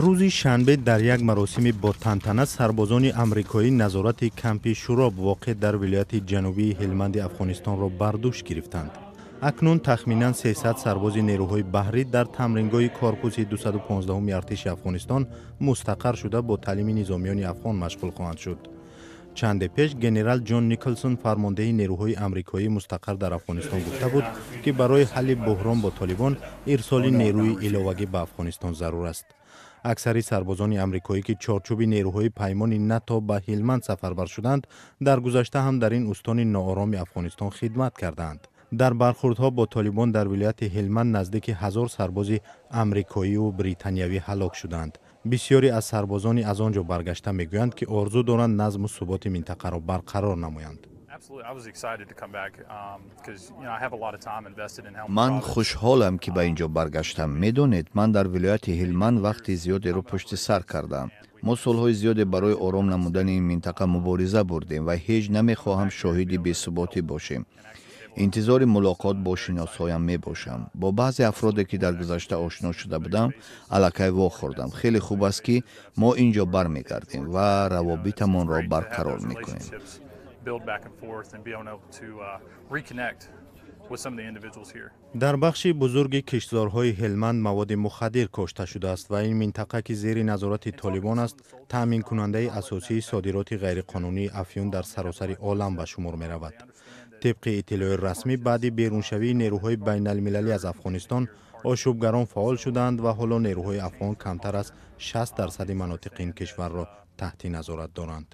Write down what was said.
Рӯзи шанбе дар як маросими ботантана сарбозони амрикоӣ назорати кампи Шуроб, воқеъ дар вилояти ҷанубии Ҳелманди Афғонистонро бар дӯш гирифтанд. Акнун тахминан 300 сарбози нерӯҳои баҳрӣ дар тамрингоҳи корпуси 215-уми артиши Афғонистон мустақар шуда, бо таълими низомиёни афғон машғул хоҳанд шуд. Чанде пеш генерал Ҷон Николсон, фармондеҳи нерӯҳои амрикоӣ мустақар дар Афғонистон, гуфта буд, ки барои ҳалли буҳрон бо Толибон ирсоли нерӯи иловагӣ ба Афғонистон зарур аст. Аксари сарбозони амрикоӣ, ки чорчӯби нерӯҳои паймони НАТО ба Ҳилманд сафарбар шуданд, дар гузашта ҳам дар ин устони ноороми Афғонистон хидмат кардаанд. Дар бархурдҳо бо Толибон дар вилояти Ҳелманд наздики 1000 сарбози амрикоиву британиявӣ ҳалок шуданд. Бисёре аз сарбозони аз он ҷо баргашта мегӯянд, ки орзу доранд назму суботи минтақаро барқарор намоянд. Ман хушҳолам, ки ба ин ҷо баргаштам. Медонед, ман дар вилояти Ҳилманд вақти зиёдеро пушти сар кардам. Мо солҳои зиёде барои ором намудани ин минтақа мубориза бурдем ва ҳеҷ намехоҳам шоҳиди бесуботӣ бошем. Интизори мулоқот бо шиносҳоям мебошам. Бо баъзе афроде, ки дар гузашта ошно шуда будам, аллакай вохӯрдам. Хеле хуб аст, ки мо ин ҷо бармегардем ва равобитамонро барқарор мекунем. Дар бахши бузурги киштзорҳои Ҳелманд маводи мухаддир кошта шудааст ва ин минтақа, ки зери назорати Толибон аст, таъминкунандаи асосии содироти ғайриқонунии афюн дар саросари олам ба шумор меравад. Тибқи иттилои расмӣ, баъди беруншавии нерӯҳои байналмилалӣ аз Афғонистон ошӯбгарон фаъол шуданд ва ҳоло нерӯҳои афғон камтар аз 60 дарсади манотиқи ин кишварро таҳти назорат доранд.